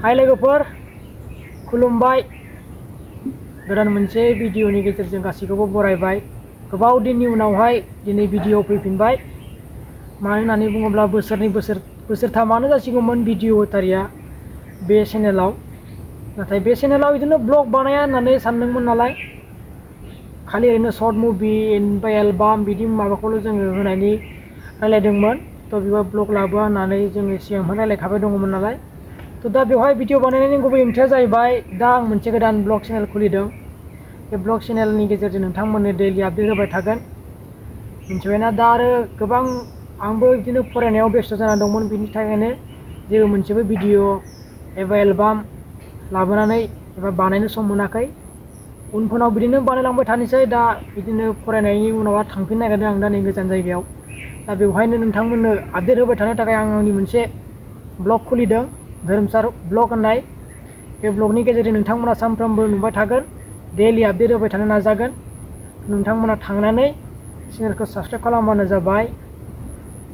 हाय लोगोफोर खुलुमबाय गोदान मोनसे भिडिअनि गेजेरजों गासैखौबो बरायबाय। गोबाव दिननि उनावहाय दिनै भिडिअ फैफिनबाय। मानो होननानै बुङोब्ला बोसोरथामानो जासिगौमोन भिडिअ होथारिया बे चेनेलाव। नाथाय बे चेनेलाव बिदिनो ब्लग बानाया होननानै सानदोंमोन नालाय, खालि ओरैनो शर्ट मुभि ओमफ्राय एलबाम बिदि माबाखौल' जोङो होनायनि रायलायदोंमोन। थ' बेयाव ब्लग लाबोआ होननानै जोङो सिगांहाय रायलायखाबाय दङमोन नालाय। थ' दा बेवहाय भिडिअ बानायनायनि गुबै ओंथिया जाहैबाय, दा आं मोनसे गोदान ब्लग चेनेल खुलिदों। बे ब्लग चेनेलनि गेजेरजों नोंथांमोननो दैलि आपडेट होबाय थागोन। मिथिबायना? दा आरो गोबां आंबो बिदिनो फरायनायाव बेस्थ' जाना दंमोन, बिनि थाखायनो जेबो मोनसेबो भिडिअ एबा एलबाम लाबोनानै एबा बानायनो सम मोनाखै। उनफोराव बिदिनो बानायलांबाय थानोसै। दा बिदिनो फरायनायनि उनावहा थांफिननो नागिरदों आं दा नै गोजान जायगायाव। दा बेवहायनो नोंथांमोननो आपडेट होबाय थानो थाखाय आं आंनि मोनसे ब्लग खुलिदों, धोरोमसार ब्लग होननाय। बे ब्लगनि गेजेरजों नोंथांमोना सानफ्रोमबो नुबाय थागोन, दैलि आपडेट होबाय थानो नाजागोन। नोंथांमोना थांनानै चेनेलखौ साबस्क्राइब खालामबानो जाबाय।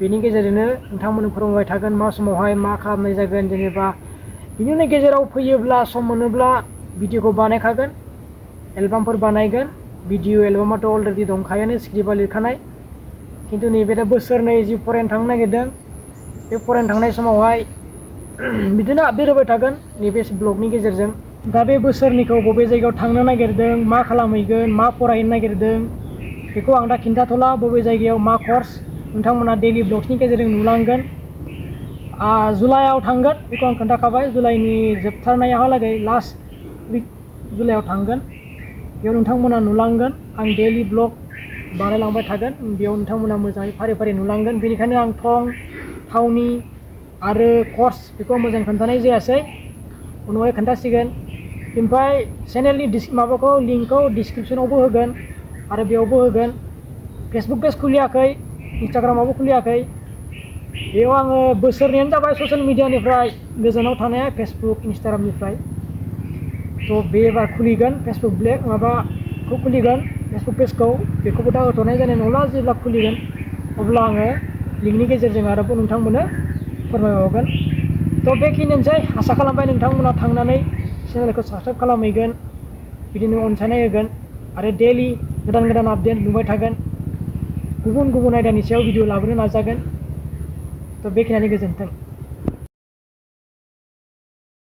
बेनि गेजेरजोंनो नोंथांमोननो फोरमायबाय थागोन मा समावहाय मा खालामनाय जागोन। जेनेबा बिनिनो गेजेराव फैयोब्ला सम मोनोब्ला भिडिअखौ बानायखागोन, एलबामफोर बानायगोन। भिडिअ एलबामाथ' अलरेडि दंखायोआनो स्क्रिप्टआ लिरखानाय। खिन्थु नैबे दा बोसोरनै जि फरायनो थांनो नागिरदों, बे फरायनो थांनाय समावहाय बिदिनो आपडेट होबाय थागोन नैबे ब्लगनि गेजेरजों। दा बे बोसोरनैखौ बबे जायगायाव थांनो नागिरदों, मा खालामहैगोन, मा फरायहैनो नागिरदों, बेखौ आं दा खिन्थाथ'ला। बबे जायगायाव मा कर्स नोंथांमोना दैलि ब्लग्सनि गेजेरजों नुलांगोन। जुलाइआव थांगोन बेखौ आं खोन्थाखाबाय। जुलाइनि जोबथारनायावहालागै लास्ट उइक जुलाइआव थांगोन। बेयाव नोंथांमोना नुलांगोन आं दैलि ब्लग बानायलांबाय थागोन। बेयाव नोंथांमोना मोजाङै फारि फारि नुलांगोन। बेनिखायनो आं थं, थावनि आरो कर्स बेखौ मोजां खोन्थानाय जायासै, उनावहाय खोन्थासिगोन। ओमफ्राय चेनेलनि माबाखौ लिंकखौ डिसक्रिपसनावबो होगोन आरो बेयावबो होगोन। फेसबुक पेज खुलियाखै, इन्सटाग्रामावबो खुलियाखै। बेयाव आङो बोसोरनैयानो जाबाय ससियेल मिडियानिफ्राय गोजानाव थानाया, फेसबुक इन्सटाग्रामनिफ्राय। थ' बे एबार खुलिगोन फेसबुक माबाखौ खुलिगोन, फेसबुक पेजखौ। बेखौबो दा होथ'नाय जानाय नंला। जेब्ला खुलिगोन अब्ला आङो लिंकनि गेजेरजों आरोबाव नोंथांमोननो फोरमायहरगोन। थ' बेखिनियानोसै। आसा खालामबाय नोंथांमोना थांनानै चेनेलखौ साबस्क्राइब खालामहैगोन, बिदिनो अनसायनाय होगोन आरो दैलि गोदान गोदान आपडेट नुबाय थागोन। गुबुन गुबुन आयदानि सायाव भिडिअ लाबोनो नाजागोन। थ' बेखिनियानो, गोजोन्थों।